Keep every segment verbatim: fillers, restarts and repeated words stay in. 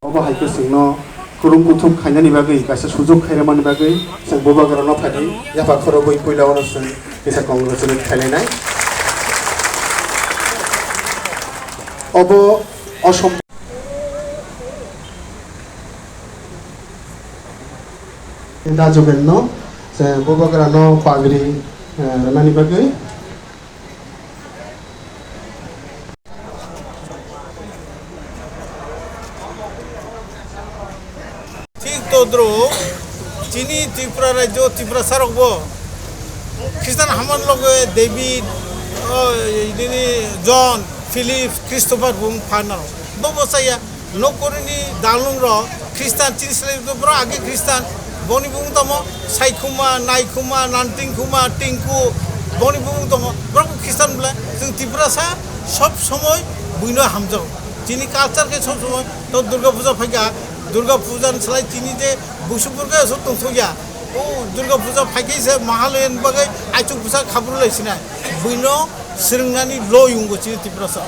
Obo hai khe chwngno kwrwng kuthuk khainani bagwi, kaisa sujuk khairokmani bagwi chwng bubagrano phadi yapha khorobwi puila ono chwng kisa congratulate khailainai. Obo osom. Dajugenno, chwng bubagrano pagri, eh, rwnani bagwi. Thik todrok, chini Tripura rajyo, Tiprasa rokbo Khristan hamani loge David, o, nini John, Philip, Christopher bung phanaro. Bobo saya. Nokorini dalungrok Khristan chini selai borok age Khristan, boni bumung tamo Saikhuma, Naikhuma, Nantingkhuma, Tinku, boni bumung tamo, borok Khristan bwle, chwng Tiprasa sob somoi buino hamjago. Chini culture khe sob somoi, to Durga Puja phaikha, Durga Puja ni selai chini je busuk burga so tongthokya, o Durga Puja phaikhe se Mahalaya ni bagwi aichuk bwsa khabrulai sinai, buino swrwngnani loi wngwi chini Tiprasa.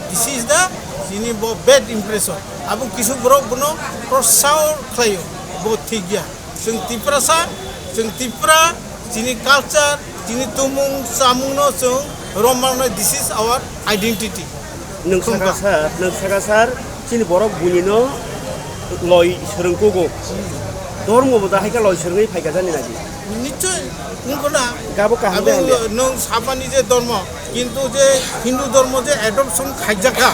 This is the chini bo bad impression. Abo kisu borok bono prosao khlaio, bo thik ya. Chwng Tiprasa, chwng Tipra, chini culture, chini tumung chamungno chwng rommarnai, this is our identity. Nwng saka sir, nwng saka sir, chini borok bunino loi swrwngkugo. Dhormo bo da haikhe loi swrwngwi phaikha jani nadi. Nichoi, wngkho na. Gabo kaham de hande. Nwng sabani je dhormo, kintu je Hindu dhormo je adoption khaijakha,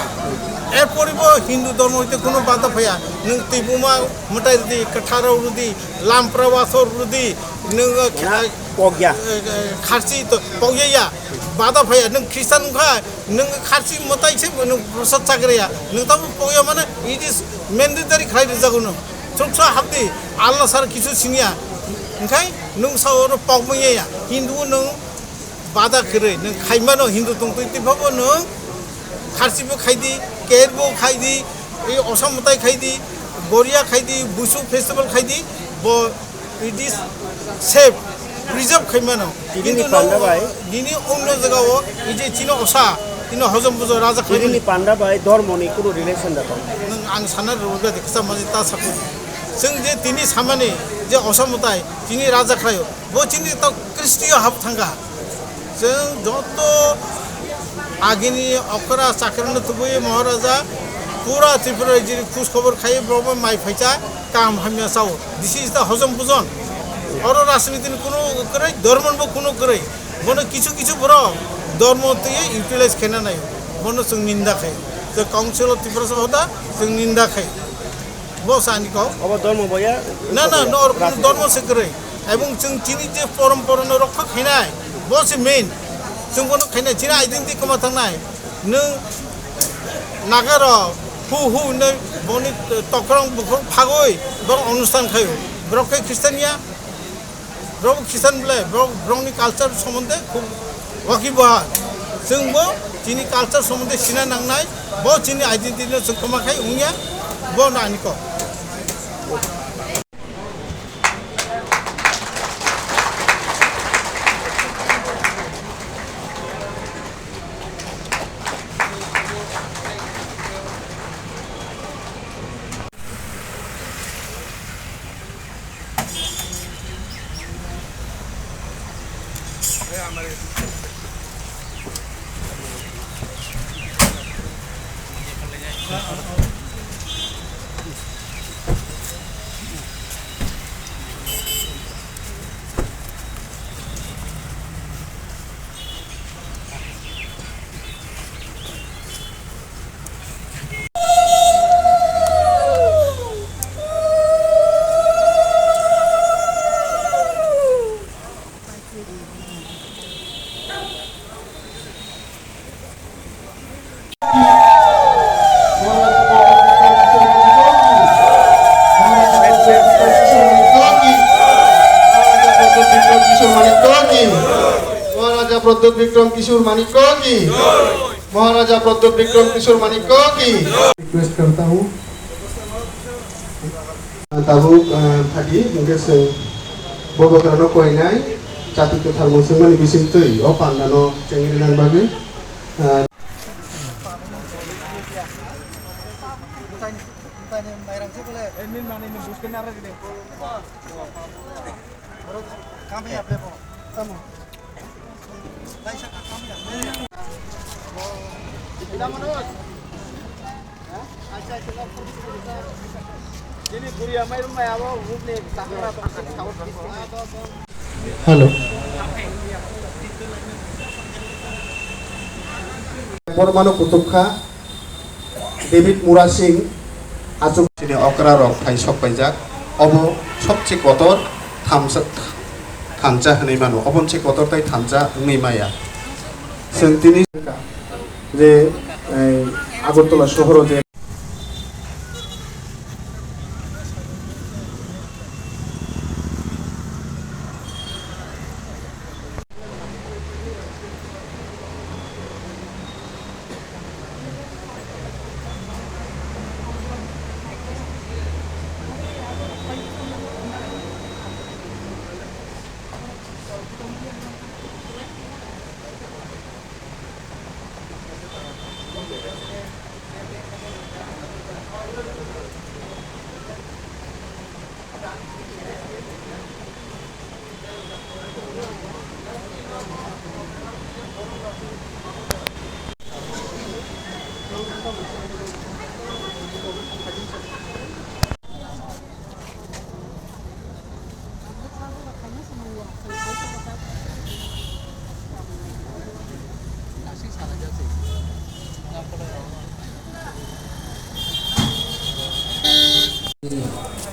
erporibo Hindu dhormo hoite kuno bada phaiya. Nwng tibuma mwtai rwdi, kwtharo rwdi, lampra wasor rwdi, nwng, eh, pogya. Eh, eh, kharchi to pogya ya, bada phaiya. Nwng Khristan wngkha, nwng kharchi mwtai se nwng prosad chakriya. Nwng tamo pogya mane it is mandatory khlai rwjago nwng. Thuksa habdi, Allah sar kisu siniya. Wngkhai nwng sa oro pogmung ya. Hindu nwng bada kwrwi, nwng khaimano Hindu tongtwi twiphabo nwng kharchibo khaidi, kerbo khaidi, ei osa mwtai khaidi, goria khaidi, busu festival khaidi, bo it is safe, preserve khaimano. Tini kintu panda nwng bai. Nini onno jagao, ei je chini osa, tini hojom bujo raja khaimani. Tini panda bai dhormoni kunu relation da tong. Nwng ang sana rwgadi kisa maji ta saku. Chwng je tini samani je osa mwtai, tini raja khlaio, bo chini to Kristiyo hap thangkha. Chwng joto agini okra chakrino tubui Maharaja pura Tripura rajyoni khus khobor khai borokno mai phaisa kaham hamya sao. This is the hojom bujon. Oro rajnitini kuno kwrwi, dhormonbo kuno kwrwi. Bono kisu kisu borok dhormo twiwi utilize khaina naio. Bono chwng ninda khai. The Council of Tiprasa hoda chwng ninda khai. Bo sani kok. Obo dhormo boya. Na, na, no, or dhormo se kwrwi. Ebong chwng chini je porompora no rokha khainai, bo se main. Chwng bono khainai, chini identity kwma thangnai. Nwng Naga rok hu hu hinwi boni tokrong bukhuk phagwi borok onusthan khaio. Borok khe Christian ya. Borok Christian bwle, borok, borokni culture somonde khub wakiboha. Chwngbo chini culture somonde sina nangnai, bo chini identity no chwng kwma khai wngya, bo no ani kok. महाराजा प्रद्युत विक्रम किशोर मानिक की। महाराजा प्रद्युत विक्रम किशोर मानिक की। रिक्वेस्ट करता हूँ, Tabuk, ah, thadi, hwnkhe chwng bo bwkrano koinai, chati kwthar mwswkmani bisingtwi o pandano chengrinani bagwi, ah, Hello. Bormano kutuk kha. David Murasing achuk chini okra rok thai sok paijak, obo sobse kotor thamsa, thansa hinui mano, obo se kotor tai thansa wngwi maya. Chwng tini je, eh, Agartala sohoro je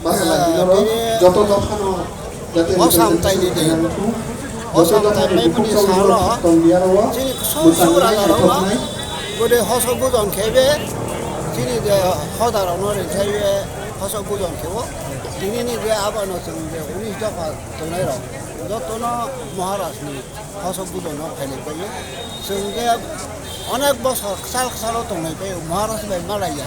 Masala, ah, bini joto dophano jate o samtaini de. O samtai maimani salo chini kusung sura laro bode hoso bujon khebe chini de hoda rok no rinchaibe hoso bujon khebo. Tini ni de abano chwng de unis dopha tongnai rok jotono Maharaj ni hoso bujon no phailai paio. Chwng de onek bosor kwchal kwchalo tonglai paio, Maharaj bai malaiya.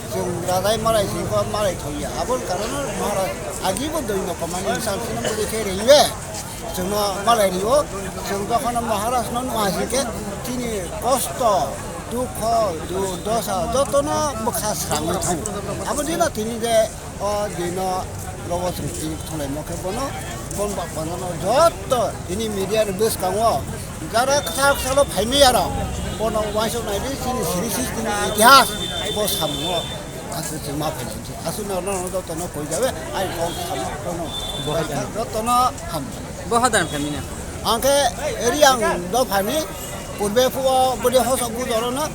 Chwng rajai malai singkho malai thokya. Aboni karono Maharaj agibo doino komani bwsang sino mudi khe rwiwi chwngno malai rio. Chwng jokhon Maharaj no nukha singkhe chini kosto, dukho, durdosa jotono bwkha srangwi thango. Aboni no tini je o dino rogo chwng tini thwnglaimo khe bono, bon ba-, bono joto tini media ni bwskango jara kwchal kwchalo phaimaya rok bono uansuk naidi chini siri siri tini itihas bo samungo aswk se ma phainai se aswk no no joto no koi jabe ai kok samo kono joto no ham. Bo hadan phaimina. Angkhe Riyang dophani purbe phuo bwdwi hosok bujoro no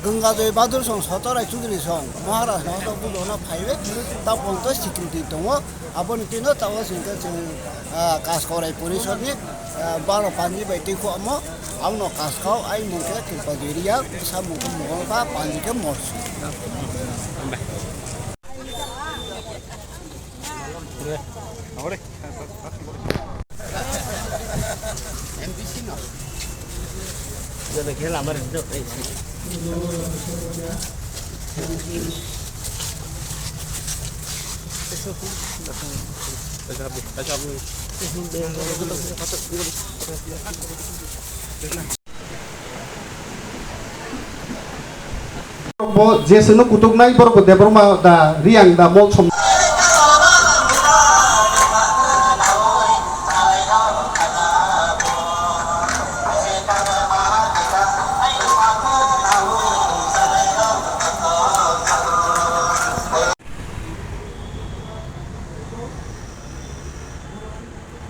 Ganga Joy Bahadur song Sotorai Chudri song Maharaj no hosok bujoro no phaiwi ta pon to security tongo. Aboni tino tabok singkhe chwng, ah, Kaskorai Porishodni, ah, baro panji bai twi khuamo, abono Kaskau, ai mung khe Tripadi area, bwsa mung khe Mongolba, panji khe Morsu. Bo jeswkno kutuknai borok bo Debbarma da Riyang da Molsom.